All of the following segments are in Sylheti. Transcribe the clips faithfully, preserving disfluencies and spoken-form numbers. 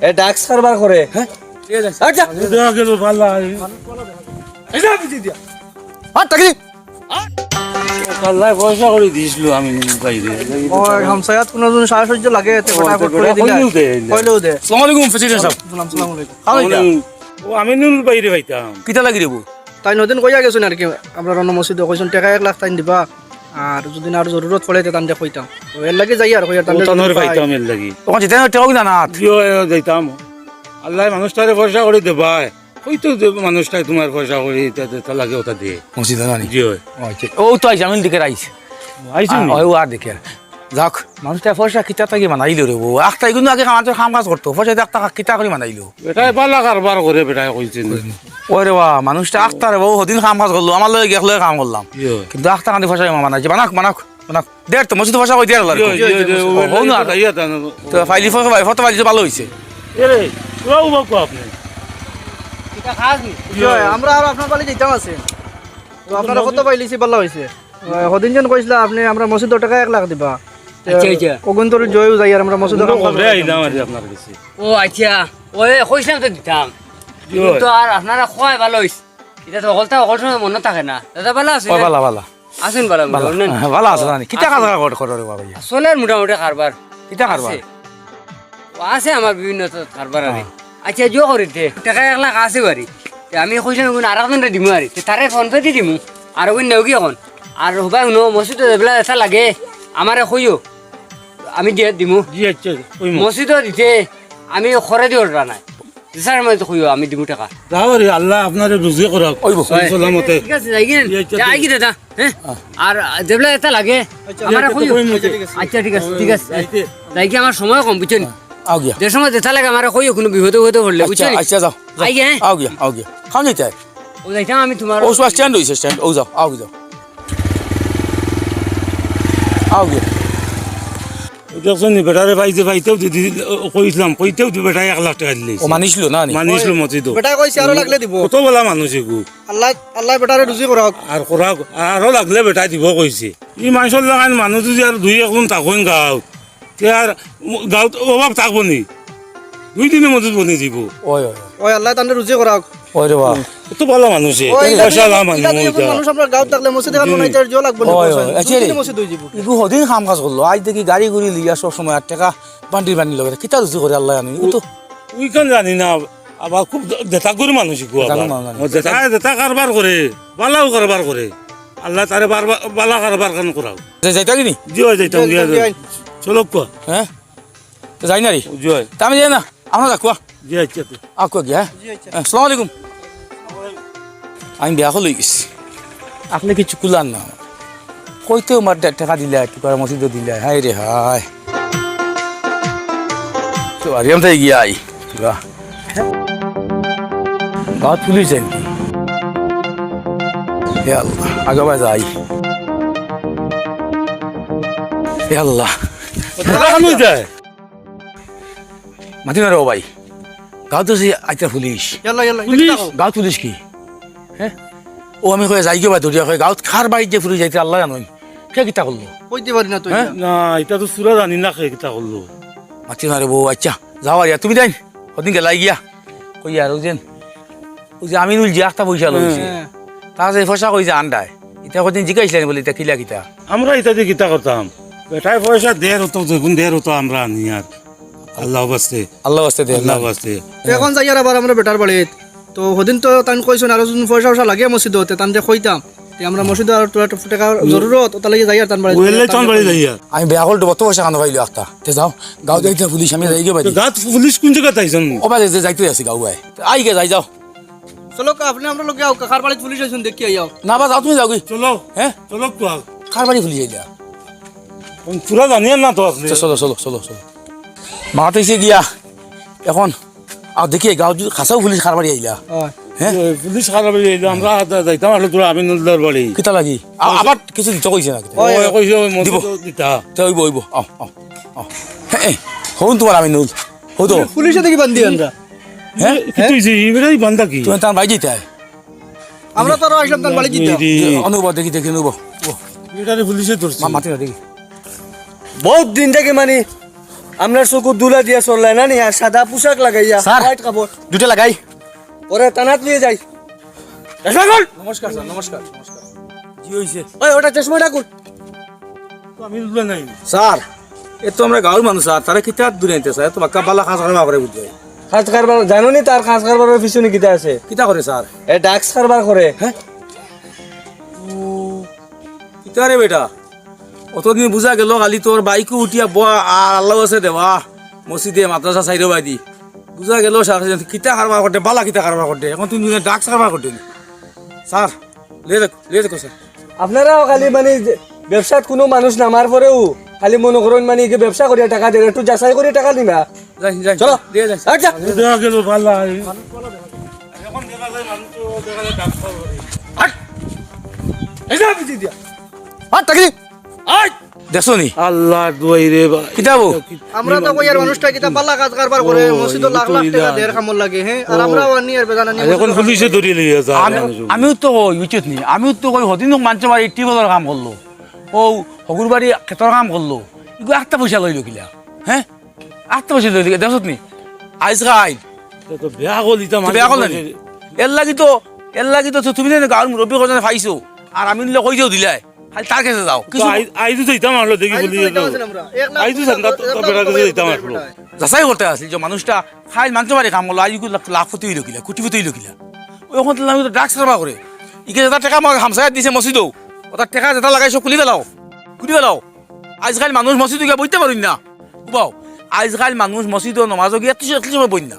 এ ড্রাগস কারবার করে। হ্যাঁ? ঠিক আছে। আচ্ছা। বুঝা গেল, ভালা। এই যা, বুঝি দিয়া। আর তাকে আল্লাহ পয়সা করি দিছিল আমি বাইরে। ও, এক হামসায়াত কোনো জন সাহায্য লাগে, এতে ও, বেটা তো করে বেটা দিলে। কইলেও দে। কইলেও দে। আসসালামু আলাইকুম, প্রেসিডেন্ট সাহেব। সালাম, সালাম আলাইকুম। খাওয়া দাওয়া? ও, আমিনুল বাইরে পাইতাম। কিতা লাগি রে বউ? তাইন ওদিন কইয়া গেছইন আর কি, আমরা রণ মসজিদে কইছইন, টেকা এক লাখ তাইন দিবা, আর যদি না আর জরুরত পড়ে, তে তানরে কইতাম। তো এর লাগি যাই আর কই আর তানরে ও, তানরে যদি পাই। পাইতাম এর লাগি। তখন যেতে না, টেকাও না, না। জিও, এ, যাইতাম। আল্লাহ মানুষটারে পয়সা করি দেবায়। ওই তো যে মানুষটাই তোমার পয়সা করি, তা, তা, তা লাগে ওটা দিয়ে। মসজিদে না নি? জি, ওই। ও, আচ্ছা। ও তো আইছে, আমি দিকে আইছে। আইছে আ, নি? ওই ও আর দেখে। যাক, মানুষটা পয়সা কিতা থাকি বানাইলো রে বউ? আখতা এগুলো আগে আমাদের কাম কাজ করতো, পয়সা দিয়ে আখতা কিতা করি বানাইলো? বেটায় বালা কারবার করে, বেটায় কইছে নি। ওরে বা, মানুষটা আখতা রে বউ, হদিন কাম কাজ করলো, আমার লগে গেখলে কাম করলাম। ইয়ো। কিন্তু আখতা কান্দি পয়সা বানাইছে, বানাক, বানাক, বানাক। দের তো মসজিদ পয়সা কই দের লাগতো। ইয়ো, ইয়ো, ইয়ো, ও, ও, ও না। ইয়া দান। তো ফাইলি ফটো, ফাইলি ফটো ফাইলি তো ভালো হইছে। এরে, তোরা উবা কো আপনি? এটা খাস নি? ইয়ো। ইয়ো, আমরা আর আপনার বাড়ি যাইতাম আছে। তো আপনার কত পাইলিছি, ভালো হইছে। আহ, হদিন যেন কইছিলা আপনি, আমরা মসজিদ টাকা এক লাখ দিবা। আচ্ছা, আচ্ছা। ওগুন তোর জয়ও যাই আর আমরা মসজিদ আমরা কবে আইলাম আর আপনার কাছে? ও আচ্ছা, ওই কইছিলাম তো দিতাম। ইয়ো। কিন্তু আর আপনারা খোয়াই ভালো হইছে। এটা তো হকলতা হকল সময় মনে থাকে না। দাদা ভালো আছেন? ও, ভালা, ভালা। আছেন ভালা, ভালা। ভালা। হ্যাঁ, ভালা আছে জানি। কিতা কাজ কারবার করো রে বাবা? চলের মোটামুটি কারবার। কিতা কারবার? আছে। ও আছে আমার বিভিন্ন তো কারবার আর কি। হ্যাঁ। আচ্ছা, জো করি তে। টাকা এক লাখ আছে বাড়ি। তে আমি কইছিলাম, এখন আর একজনরে দিমু আর কি। তে তারে ফোন পে দি দিমু। আর ওই নেওগি এখন। আর হবাই হুনো, মসজিদো যেবলা এটা লাগে, আমারে কইও। আমি দিয়া দিমু। জি, আচ্ছা, কইমু। মসজিদো দিতে আমি খরে দিও না। দিশার মধ্যে কইও, আমি দিমু টাকা। যাও রে, আল্লাহ আপনারে রুজি করাক। ওইব। সহি সলামতে। ঠিক আছে, যাই গিন। জি, আচ্ছা, যাই ঠিক গিন দাদা, হ্যাঁ? আর যেবলা এটা লাগে, আচ্ছা, আমারে আচ্ছা, কইও। কইমু। আচ্ছা, ঠিক আছে। আচ্ছা, ঠিক আছে, ঠিক আছে। যাইতে। যাই কি আমার সময় কম, বুঝছেন? হ্যাঁ, আও গিয়া। যে সময় যেটা লাগে আমারে কইও, কোনো বিপদে বিপদে পড়লে, আচ্ছা, বুঝছেন? আচ্ছা, যাও, যাও। আই গিয়া, হ্যাঁ? আও গিয়া, আও গিয়া। খাম যাইতে হয়? ও যাইতাম আমি তোমার ও, stand হইছে, stand। ও যাও, আও যাও। আও গিয়া। ও দেখছো নি, বেটারে পাইতে, পাইতেও দি, দি, ও, কইছিলাম, কইতেও দি বেটায় এক লাখ টাকা দিলে। ও মানিছিল না নি? মানিছিল মতি তো। বেটায় কইছে আরো লাগলে দিব। কত ভালা মানুষ এগু। আল্লাহ, আল্লাহ বেটারে রুজি করাক। আর করাক, আরো লাগলে বেটায় দিব কইছে। ই মানুষর লাখান মানুষ যদি আর দুই একজন থাকইন গাঁও, তে আর গাঁওত অভাব থাকবো নি? দুই দিনর মধ্যে বনি দিব। ওই, ওই। ওই আল্লাহ তানরে রুজি করাক। ওই রে বা। কত ভালা মানুষ এ। ওই, পয়সা আলা মানুষ ইটা। মানুষ আমরা গাঁওত থাকলে মসজিদ এখান বানাইতে আর জো লাগবো না ওই, পয়সা। ওই, আচ্ছা দুই রে। দিনর মসজিদ হয়ে দিব। ইগু হদিন কাম কাজ করলো। আজ দেখি গাড়ি গুড়ি লিয়া সব সময় আর টাকা বান্ডিল বান্ডিল লগে। কিতা রুজি করে আল্লাহ জানে। ও তো ওইখান জানি না। আবার খুব দে-, দেতা করে মানুষ ইগু আবার। দেতা করে মানুষ। ও দেতা, দেতা কারবার করে, বালাও কারবার করে। আল্লাহ তারে বারবার বালা কারবার খান করাও। যে যাইতা কি নি? জি অয়, যাইতাম, জি অয়, জি অয়। চলো কোয়া। হ্যাঁ? তো যাই না রে। জি অয়। তা আমি যাই না, আমরা যাক কোয়া। জি আচ্ছা তো। আ, কোয়া গিয়া, হ্যাঁ? জি আচ্ছা। হ্যাঁ, আসসালামু আলাইকুম। আমি বিয়া লই গেছি। আপনি কিছু কুলার না। কইতেও মার দে-, টাকা দিলে, একটু করে মসজিদে দিলে। হায় রে হায়। তো বাড়ি আমি তাই গিয়া আই। তোরা। গাঁওত পুলিশ যাইন কি? হে আল্লাহ, আগে ভাই যাই। হে আল্লাহ। কোথায় যায়? মাতি না রে ও ভাই। গাঁওত যে আইতা পুলিশ। ইয়াল্লা, ইয়াল্লা, এটা পুলিশ? কিতা কও? গাঁওত পুলিশ কি? হ্যাঁ? ও আমি কই যাই গো ভাই, দৌড়িয়া কই, গাঁওত কার বাড়িত যে পুলিশ যাইতে আল্লাহ জানইন। কে কিতা করলো? কইতে পারি না তো হ্যাঁ? এটা। না, এটা তো চুরা জানি না কে কিতা করলো। মাতি না রে বউ, আচ্ছা, যাও আর ইয়া, তুমি যাইন, ওদিন গেলাই গিয়া। কই আর ওই যে, ওই যে আমিনুল যে একটা পয়সা লইছে। হ্যাঁ। তা যে পয়সা কই যে আন্ডায়। এটা কদিন জিজ্ঞাসা বলে, এটা কিলা কিতা? আমরা এটা দিয়ে কিতা করতাম? বেটায় পয়সা দের অতো, যখন দের অতো আমরা আনি আর। আল্লাহ বাস্তে। আল্লাহ বাস্তে দে, আল্লাহ আল্লাহ। বাস্তে। তো এখন যাই আর আবার আমরা বেটার বাড়িত। তো হদিন তো তান কইছইন আরো যদি পয়সা পয়সা লাগে মসজিদো, তে তানরে কইতাম। তে আমরা মসজিদো আর তোরা একটু টাকা জরুরত, ওটা লাগি যাই আর তান বাড়িত। ওইলে তান বাড়ি যাই আর। আমি বেয়া করলে অত পয়সা কেন পাইলো একটা? তে যাও, গাঁও যাইতে পুলিশ, আমি যাই গিয়া বাড়ি। তো গাঁওত পুলিশ কোন জায়গাত আইছইন? ও বাড়ি যে যাইতে আছি গাঁও ভাই। আই গিয়া যাই যাও। চলো, আপনি আমরা লগে আও, কার বাড়িত পুলিশ আইছইন দেখি আইয়াও। না বা যাও, তুমি যাও গি। চলো। হ্যাঁ? চলো, কোয়া। কার বাড়ি পুলিশ আইলা? আমি পুরা জানি আর না তো আসলে। আচ্ছা, চলো, চলো, চলো, চলো। মাত হইছে গিয়া। এখন আর দেখি, গাঁও যদি খাসাও পুলিশ কার বাড়ি আইলা। হয়। হ্যাঁ? এ, পুলিশ কার বাড়ি আইলা, আমরা যা-, যাইতাম আসলে তোরা আমিনুলদার বাড়ি। কিতা লাগি? আ-, আবার কিছু দিতে কইছে না কিতা? ওই, কইছে ওই দিব। মসজিদো দিতা। তে অইব, অইব। আও, আও, আও। হ্যাঁ, এ, হউন তোমার আমিনুল। হউ তো। পুলিশে দেখি বান্ধি আনরা। হ্যাঁ? এ, কিতা হইছে? এই বেটাই বান্ধা কি? তুমি তার বাড়ি যাইতে হয়। আমরা তো আরো আইলাম তার বাড়ি যাইতে। এই রে। অনুভব দেখি, দেখি অনুভব। ও। এটারে পুলিশে ধরছে। মা-, মাতি না দেখি। বহুত দিন থেকে মানে আমরার চকুত ধুলা দিয়া চললায় না নি, আর সাদা পোশাক লাগাইয়া, স্যার। White কাপড়। দুইটা লাগাই। ওরে থানাত লইয়া যাই। চশমা খুল। নমস্কার স্যার, নমস্কার, নমস্কার। জি অইছে। ওই, ওটা চশমাটা খুল। তো আমি বুঝলাম নাই। স্যার, এ তো আমরা গাঁওর মানুষ স্যার, তারা কিতা দূরে আনতে স্যার, তো বাক্কা বালা কাজ কারবার করে বুঝবে। কাজ কারবার জানো নি, তার কাজ কারবারর পিছনে কিতা আছে? কিতা করে স্যার? এ drugs কারবার করে। হ্যাঁ? ও, কিতা রে বেটা? অতদিন বুঝা গেল খালি তোর বাইকও উঠিয়া বওয়া আর আল্লাহ আছে দেওয়া, মসজিদে মাদ্রাসা সাইডো বাদি। বুঝা গেল সারা কিতা কারবার করতে, বালা কিতা কারবার করতে। এখন তুই দুনিয়া drugs কারবার করতে নি। স্যার, লিয়ে দেখো, লিয়ে দেখো স্যার। আপনারাও খালি মানে যে ব্যবসাত কোনো মানুষ নামার পরেও খালি মনে করইন মানে কি ব্যবসা করিয়া টাকা দেন, একটু যাচাই করিয়া টাকা দিন না। যাই, যাই, চলো। দিয়ে যাই। আচ্ছা। দেখা গেল বালা। এখন দেখা যায় মানুষ তো দেখা যায় drugs খায়। হাট। এই যা, বুঝি দিয়া। হাট, তাকি। আয়। দেখছো নি? আল্লাহর দোয়াই রে ভাই। কিতা বো? আমরা তো কই আর মানুষটা কিতা বালা কাজ কারবার করে, ও, মসজিদো লাখ লাখ টেকা দের কামর লাগে, হ্যাঁ? আর ও। আমরাও আনি আর বেজান আনি আর এখন মসজিদো পুলিশে ধরিয়া লইয়া যায় আমি, মানুষ। আমিও তো কই, উচিত নি। আমিও তো কই, হদিন মানছে বাড়ি টিউবওয়েলর কাম করলো। ও, হগুর বাড়ি খেতর কাম করলো। ইগু আটটা পয়সা লইল কিলা? হ্যাঁ? আটটা পয়সা লইল কিলা? দেখছত নি? আইজ খাইল। তো বেয়া করলি তো তো বেয়া করলে নি? এর লাগি তো, এর লাগি তো তুমি জানো গাঁওর মুরব্বী কজন পাইছো। আর আমি নিলে কই যাও দিলাই। খালি তার কাছে যাও। কিছু আই-, আইজু তো ইতা মারলো দেখি বলি তো। আইজু সান্দা তো বেটা কাছে ইতা মারলো। যাচাই করতে আসি যে মানুষটা খাইল মানছে বাড়ি কাম করলো, আইজু লাখ-, লাখপতি হইল কিলা, কোটিপতি হইল কিলা। ওই ওখান থেকে আমি তো drugs কারবার করে। ইকে যেটা টাকা আমাকে হামসায় দিছে মসজিদও, ওটার টাকা যেটা লাগাই সব খুলি ফেলাও, খুলি ফেলাও। আজকাল মানুষ মসজিদো গিয়া বইতে পারইন না। উবাও, আজকাল মানুষ মসজিদো নমাজো গিয়া এত সময়, এত সময় বইন না।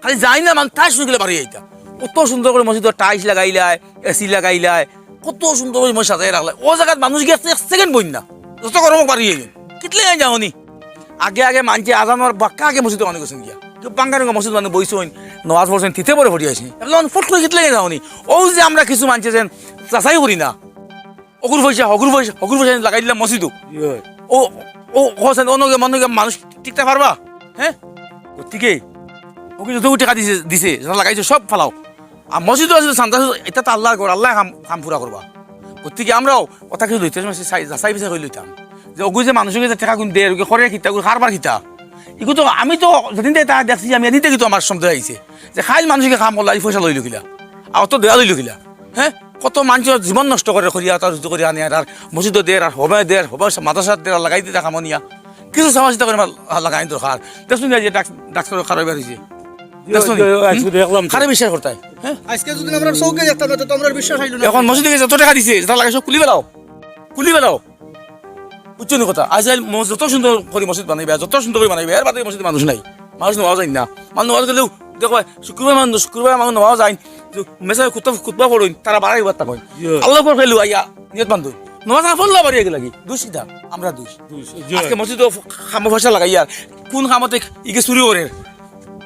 খালি যাই না, মানে তার সঙ্গে বাড়ি আইতা। কত সুন্দর করে মসজিদো tiles লাগাইলায়, AC লাগাইলায়, কত সুন্দর করে মসজিদ সাজাই রাখলায়। ও জাগাত মানুষ গিয়া এক second বইন না। যত গরম হোক বাড়ি আইন। কিতলে যাও নি? আগে আগে মানছে আজানর বাক্কা আগে মসজিদো মানুষ গেছেন গিয়া। কেউ বাঙ্গার মসজিদ মানে বইছইন, নমাজ পড়ছইন, তিতে পরে পড়ি আইসি। এখন ফুট করে কিতলে যাও নি? ও যে আমরা কিছু মানছে যেন যাচাই করি না। অগুর পয়সা, হগুর পয়সা, হগুর পয়সা লাগাই দিলাম মসজিদো। ইয়ে। ও, ও, হোসেন, অনগে মনগে মানুষ টিকতে পারবা? হ্যাঁ? গতিকে, ওকে যত টাকা দিছে, দিছে, যেটা লাগাইছে সব ফালাও। আর মসজিদও আছে, সান্তা আছে, এটা তো আল্লাহর ঘর, আল্লাহ কাম, কাম পুরা করবা। গতিকে আমরাও কথা কিছু লইতে সময় সে সাই-, যাচাই বাছাই করে লইতাম। যে ওগু যে মানুষকে যে টাকা গুণ দেয়, ওকে করে কিতা, ওগুলো কারবার কিতা? এগু তো আমি তো যেদিন থেকে তা দেখছি, আমি এদিন থেকে তো আমার সন্দেহ আইছে। যে খাইল মানুষকে কাম করলা, এই পয়সা লইল কিলা? আর অত দয়া লইল কিলা? হ্যাঁ? কত মানুষের জীবন নষ্ট করে করিয়া, তার রুজি করে আনে, আর, আর মসজিদও দের, আর হবায় দের, হবায় মাদ্রাসাত দের, আর লাগাই দিয়ে কামো নিয়া। কিছু সামাজিকতা করে আমার লাগাই দরকার। দেখছনি যে ডাক-, ডাক্তার খারাপ বের হইছে। দেখছনি? হুম? আজকে দেখলাম তো। খারাপ বিশ্বাস করতে হয়। হ্যাঁ? আজকে যদি আমরা চোখে দেখতাম না, তো আমরা বিশ্বাস হইল না। এখন মসজিদে গিয়া যত টাকা দিছে, যেটা লাগে সব খুলি বেলাও। খুলি বেলাও। বুঝছো নি কথা? আজ কাল মস-, যত সুন্দর করে মসজিদ বানাইবা, যত সুন্দর করে বানাইবা, এর বাদে মসজিদে মানুষ নাই। মানুষ নেওয়া যায় না। মানুষ নেওয়া গেলেও, দেখো ভাই, শুক্রবার মানুষ, শুক্রবার মানুষ নেওয়া যায়। তো মেসাবে খুতবা, খুতবা পড়ইন, তারা বাড়াই বার্তা কইন। ইয়ে। আল্লাহ পর ফেলু আইয়া, নিয়ত বান্ধব। নমাজ না পড়লা বাড়ি আগে লাগি। দুষ কিতা? আমরা দুষ। দুষ, ইয়ে। আজকে মসজিদো খামো পয়সা লাগাই আর কোন খামতে ইগে চুরি করে?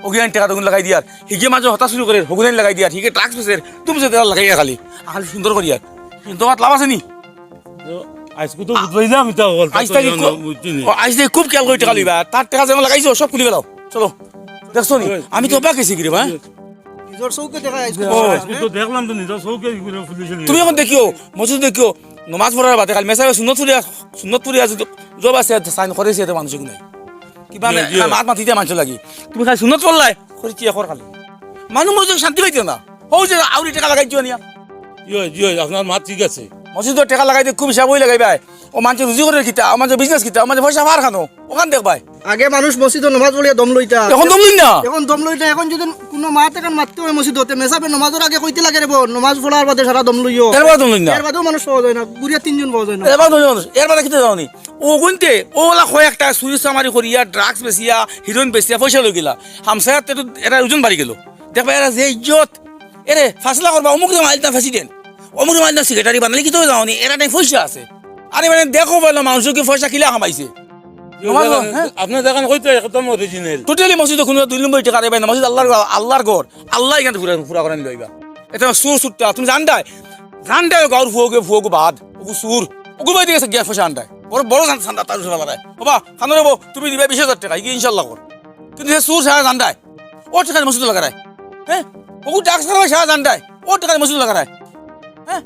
ওগিয়ান টাকা তখন লাগাই দিয়ার। হিগে মাঝে হতা চুরি করে, হগুনাইন লাগাই দিয়ার। হিগে drugs বেচের, তুমি বেচে দেওয়ার লাগাইয়া খালি। আর খালি সুন্দর করিয়ার। কিন্তু আমার লাভ আছে নি? তো আজকে তো বুঝবাইলাম, এটা বলতে আইজ তো থাকি ইয়ে কু-, না, বুঝছি নি। ও, আইজ থাকি খুব খেয়াল করি টাকা লইবা। তার টাকা যেন লাগাইছো, সব খুলি বেলাও। চলো। দেখছো নি? ওই, আমি তো অবাক হইছি কিরে বা? নিজের চোখে দেখা আইজ ও। আজকে তো দেখলাম তো নিজের চোখে কি করে পুলিশে নিয়ে তুমি এখন দেখিও, মসজিদ দেখিও, নমাজ পড়ার বাদে খালি মেসাবে সুন্নত পড়িয়া, সুন্নত পড়িয়া যদি জব আছে, সাইন করেছে এত মানুষ নাই। কিবা জি, জি। মাত মাতিতে মানুষ লাগি। তুমি খালি সুন্নত পড়লাই, করি কি এখন খালি। মানুষ মসজিদ শান্তি পাইতে না। হউ যে আউরি টাকা লাগাই দিও নিয়া। জি অয়, জি অয়, আপনার মাত ঠিক আছে। মসজিদো টাকা লাগাইতে খুব হিসাব অই লাগাইবায়। ও মানষে রুজি করের কিতা, ও মানষে business কিতা, ও মানষে পয়সা পার খানো, ওখান দেখবায়। আগে মানুষ মসজিদো নমাজ পড়িয়া দম লইতা। এখন দম লইন না। এখন দম লইতা, এখন যদি কোনো মাত এখন মাততে হয় মসজিদো, তে মেসাবে নমাজর আগে কইতে লাগে রে বো, নমাজ পড়ার বাদে সারা দম লইও। এর বাদে দম লইন না। এর বাদেও মানুষ পাওয়া যায় না, গুড়িয়া তিনজন পাওয়া যায় না। এর বাদে দম লইন না। এর বাদে কিতা জানো নি? ও গুনতে, ও ওলা কয়েকটা চুরি চামারি করিয়া, drugs বেচিয়া, heroin বেচিয়া পয়সা লই গেলা। হামসায়াত তো এরা ওজন বাড়ি গেল। দেখবা এরা যে ইজ্জত, এরে, ফাসলা করবা, অমুক রে মাইল না president, অমুক রে মাইল না secretary বানালে কি তো যাওনি? এরা নাই পয়সা আছে। আরে মানে দেখো বলো, মানুষ কি পয়সা কিলা কামাইছে? নমাজ, হ্যাঁ? আপনার দেখান কইতে একদম original। Totally মসজিদো কোনো দুই নম্বর টাকা রে ভাই না, মসজিদ আল্লাহর ঘর, আল্লাহর ঘর। আল্লাহ এখান পুরা, পুরা করেন লইবা। এটা সুর সুরটা, তুমি জানতায়? জানতায় গাঁওর ফুয়োকে, ফুয়োকে বাদ। ওগু সুর। ওগু ভাই দিকে গিয়া পয়সা আনতায়। বড়, বড় চান-, চান্দা তার উপরে বাড়ায়। বাবা, খানো রে বউ, তুমি দিবা বিশ হাজার টাকা, ইগে ইনশাআল্লাহ কর। কিন্তু হে সুর সারা জানতায়। ও টাকা মসজিদো লাগারায়। হ্যাঁ? ওগু drugs খাওয়া সারা জানতায়। ও টাকা মসজিদো লাগারায়। হ্যাঁ?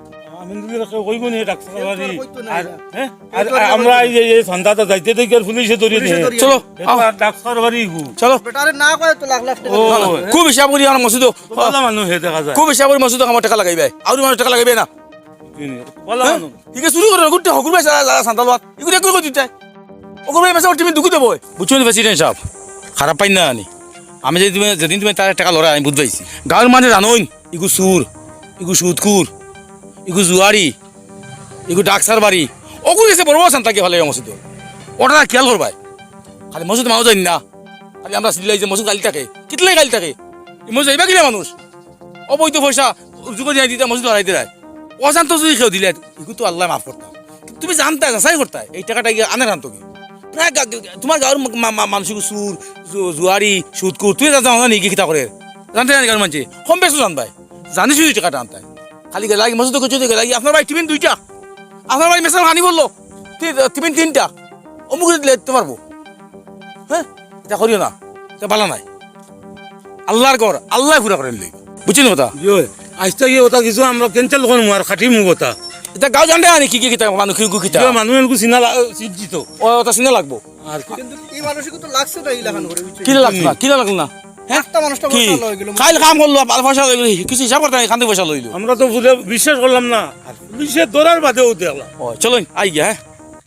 কেউ কইবো নি ডাক্তার বাড়ি? কইতো না আর, এটা। হ্যাঁ? আর আমরা এই যে, এই সন্ধ্যাটা যাইতে দেখি আর পুলিশে ধরি পুলিশে নিয়ে। ধরি চলো, এটা আও। আর ডাক্তার বাড়ি গো। চলো। বেটারে না কয় তো লাখ লাখ টাকা ও। দিতে হবে। খুব হিসাব করি আমার মসজিদো। ভালা মানুষ হে দেখা যায়। খুব হিসাব করি মসজিদো আমার টাকা লাগাইবে। আর মানুষ টাকা লাগাইবে না। ভালা হ্যাঁ? মানুষ। ইগে চুরি করে, গুট্টা হকুর ভাই সারা, সারা সান্তাল বাদ। ইগুরে কই কই দিতে? ওগুরে মেসা টিমে দুঃখ দেবো। বুঝছো নি প্রেসিডেন্ট সাহেব? খারাপ পাই না আনি। আমি যদি তুমি, যেদিন তুমি তার টাকা লড়াই, আমি বুঝ পাইছি। গাঁওর মাঝে জানোই, ইগু চুর, ইগু সুদকুর, ইগু জুয়ারি, ইগু ডাকসার বাড়ি। ওগুর গেছে বড় বড় সান্তাকে ফালাই মসজিদ। ওটা খেয়াল করবায়। খালি মসজিদ মানুষ যাই না। খালি আমরা চিল্লাই যে মসজিদ গালি থাকে। কিতলাই গালি থাকে? এই মসজিদ যাইবা কিনা মানুষ? অবৈধ পয়সা উজু করে দিয়া দিতা মসজিদ হারাই দিলাই। অজান্ত যদি কেউ দিলে, ইগু তো আল্লাহ মাফ করতা। তুমি জানতায়, যাচাই করতায়, এই টাকাটা গিয়ে আনে আনতো কি? প্রায় গা-, গা-, তোমার গাঁওর মা-, মা-, মা-, মানুষ চুর, জু-, জুয়ারি, সুদকুর, তুমি জানো না নি কিতা করে? জানতায় না গাঁওর মানষে? কম বেশি জানবায়। জানি শুধু টাকাটা আনতায়। খালি গেলা কি মসজিদ করছো, গেলা কি আপনার ভাই টিফিন দুইটা, আপনার ভাই মেসাল হানি বললো, তি-, টিফিন তিনটা, অমুক দিলে দিতে পারবো। হ্যাঁ, এটা করিও না, এটা ভালা নাই। আল্লাহর ঘর, আল্লাহ পুরা করে লই। বুঝছেন কথা? ইয়ে, আজ থেকে ওটা কিছু আমরা ক্যান্সেল করবো আর খাটি মুখ ওটা। এটা গাঁও জানতে আনি কি কি কিতা, মানুষ কি কি কিতা? ইয়ে, মানুষ এলকু চিনা লা-, চিহ্নিত। ও, ওটা চিনা লাগবো। আর কি? কিন্তু এই মানুষকে তো লাগছে না, এই লাখান করে, বুঝছো? কি লাগছে না? কি লাগলো না? হ্যাঁ? একটা মানুষটা কি? পয়সা লই গেল। কাইল কাম করলো, আর পয়সা লই গেল। কিছু হিসাব করতে নাই, খান্তি পয়সা লইলো। আমরা তো বুঝে বিশ্বাস করলাম না। আর পুলিশে ধরার বাদেও দেখলাম। ও, চলুন, আই গিয়া, হ্যাঁ?